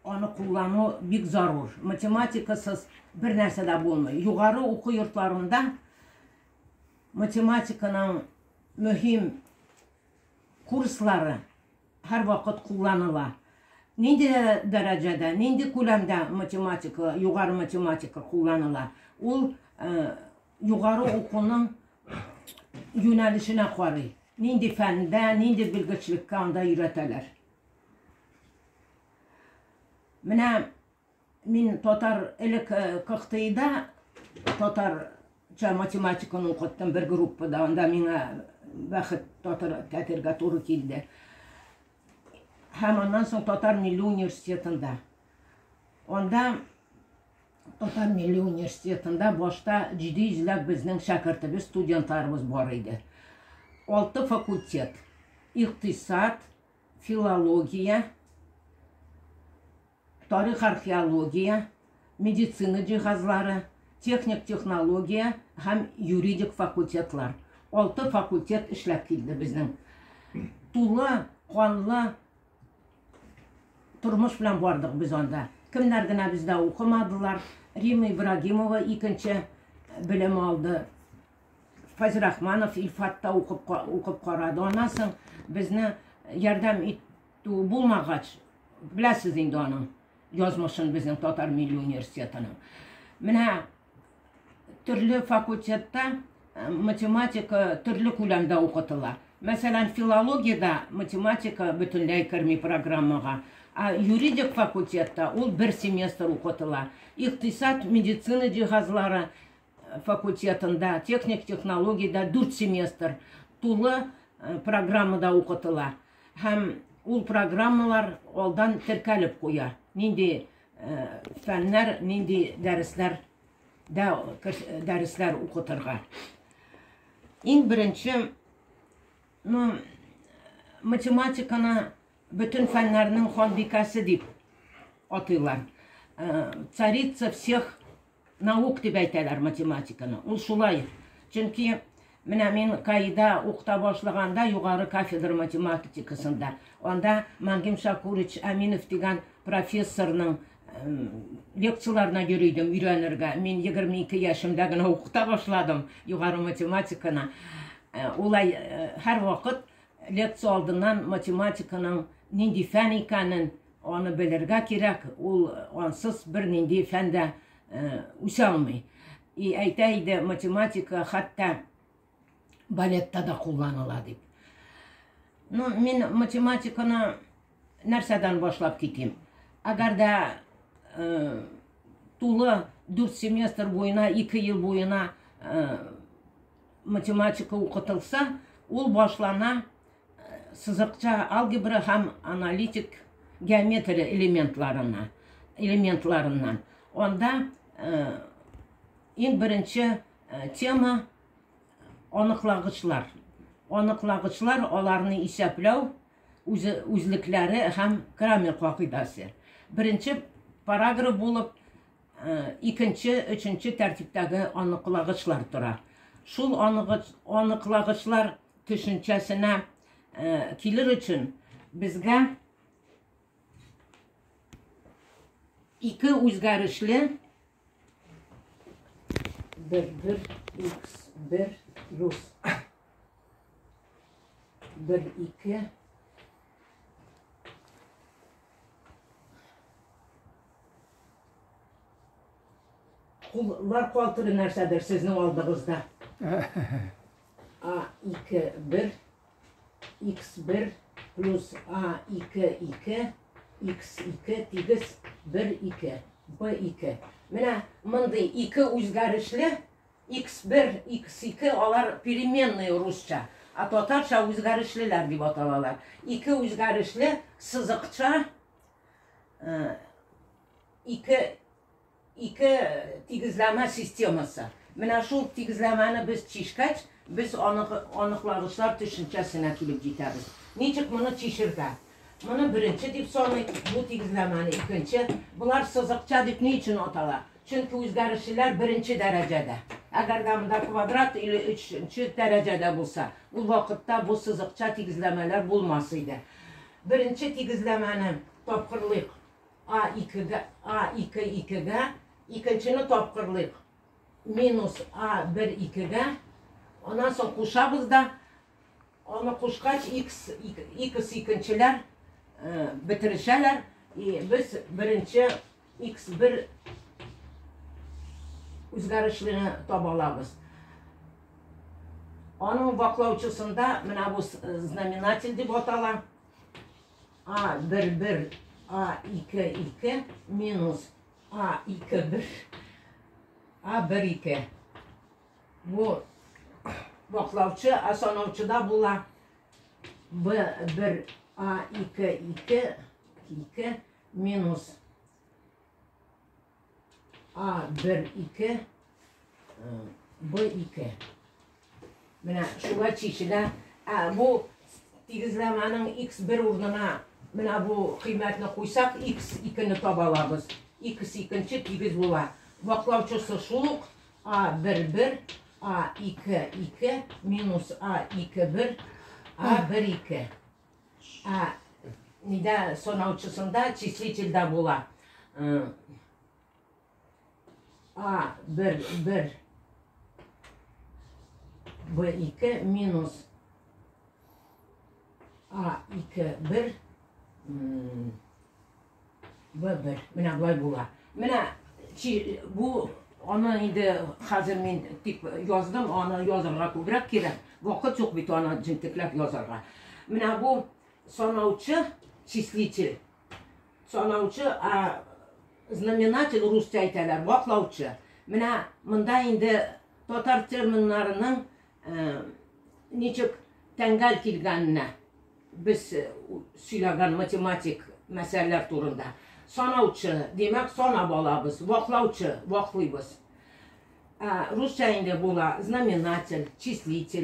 аны куллану бик зарур. Математикасыз бер нәрсә дә булмый. Югары уку йортларында математиканың мөһим курслары һәрвакыт кулланыла. Нинди дәрәҗәдә, нинди күләмдә математика, югары математика кулланыла? Ул югары укуның юнәлешенә карый. Нинди фәндә, нинди белгечлеккә анда өйрәтәләр. Менә мин татар элек КХТИда татарча математиканы укыттым бер группада. Анда миңа бәхет татар тәтергә туры килде. Һәм аннан соң Татар милли университетында. Анда Татар милли университетында башта 700 ләп безнең шәкертебез, студентларыбыз бар иде. Алты факультет. Икътисад, филология, тарих археология, медицина җиһазлары, техник технология һәм юридик факультетлар. Алты факультет эшләп килде безнең. Тулы, канлы тормыш белән бардык без анда. Кемнәр генә бездә укымадылар. Рима Ибрагимова икенче белем алды. Фазрахманов Илфат та укып, укып карады. Аннан соң безне ярдәм итү булмагач, беләсез инде аның язмышын безнең Татар милли университетының. Менә төрле факультетта математика төрле күләмдә укытыла. Мәсәлән, филологиядә математика бөтенләй керми программага. Ә юридик факультетта ул бер семестр укытыла. Икътисад, медицина җиһазлары факультетында, техник технологиядә 4 семестр тулы программада укытыла. Һәм ул программалар алдан теркәлеп куя. Нинди фәннәр, нинди дәресләр дә дәресләр укытырга. Иң беренче, ну, математиканы бөтен фәннәрнең ханбикәсе дип атыйлар. Царица всех наук дип әйтәләр математиканы. Ул шулай. Чөнки менә мин КАИда укыта башлаганда югары кафедра математикасында, анда Мангим Шакурович Аминов дигән профессорның лекцияләренә йөри идем өйрәнергә. Мин 22 яшемдә генә укыта башладым югары математиканы. Улай һәрвакыт лекция алдыннан математиканың нинди фән икәнен, аны белергә кирәк, ул ансыз бернинди фән дә үсә алмый. И әйтә иде, математика хәтта балетта да кулланыла дип. Ну, мин математиканы нәрсәдән башлап китим? Әгәр дә тулы 4 семестр буена, 2 ел буена математика укытылса, ул башлана сызыкча алгебра һәм аналитик геометрия элементларына, элементларыннан. Анда иң беренче тема аныклагычлар. Аныклагычлар аларны исәпләү үзе, үзлекләре һәм Крамер кагыйдәсе. Беренче параграф булып икенче, өченче тәртиптәге аныклагычлар тора. Шул аныклагычлар төшенчәсенә килер өчен безгә ике үзгәрешле 1 1 x 1 плюс 1 2 Куллар калтыры нәрсәдер сезнең алдыгызда. А 2 1 x1 плюс А 2 2 x2 тигез 1 2 B2. Менә мондый ике үзгәрешле x1, x2 алар переменные русча, а татарча үзгәрешлеләр дип аталалар. Ике үзгәрешле сызыкча ике ике тигезләмә системасы. Менә шул тигезләмәне без чишкәч, без аныклагычлар төшенчәсенә килеп җитәбез. Ничек моны чишергә? Моны беренче дип саныйк, бу тигезләмәне икенче. Болар сызыкча дип ни өчен атала? Чөнки үзгәрешлеләр беренче дәрәҗәдә. Әгәр дә монда квадрат или өченче дәрәҗәдә булса, ул вакытта бу сызыкча тигезләмәләр булмас иде. Беренче тигезләмәне тапкырлыйк. А2-гә, А2 2-гә, икенчене тапкырлыйк. Минус А1 2-гә. Аннан соң кушабыз да, аны кушкач x, x икенчеләр бетерешәләр. И без беренче x1 үзгәрешлене таба алабыз. Аның ваклаучысында менә бу знаменатель дип атала. А1 1 А2 2 минус А2 1 А1 2. Бу ваклаучы, а санаучыда була Б1 А2 2 2 минус А1 2 Б2. Менә шулай чишелә. Ә, бу тигезләмәнең x1 урынына менә бу кыйммәтне куйсак, x2-не таба алабыз. x2 тигез була. Ваклаучысы шул ук А1 1 А2 2 минус А2 1 А1 2. А нидә санаучысында числительдә була. А1 1 Б2 минус А2 1 Б1. Менә болай була. Менә бу аны инде хәзер мин тик яздым, аны язарга күбрәк кирәк. Вакыт юк бит аны җентекләп язарга. Менә бу санаучы, числитель. Санаучы, а знаменатель русча әйтәләр, ваклаучы. Менә монда инде татар терминнарының ничек тәңгәл килгәненә без сөйләгән математик мәсьәләләр турында. Санаучы, димәк, санап алабыз, ваклаучы, ваклыйбыз. Русча инде була знаменатель, числитель.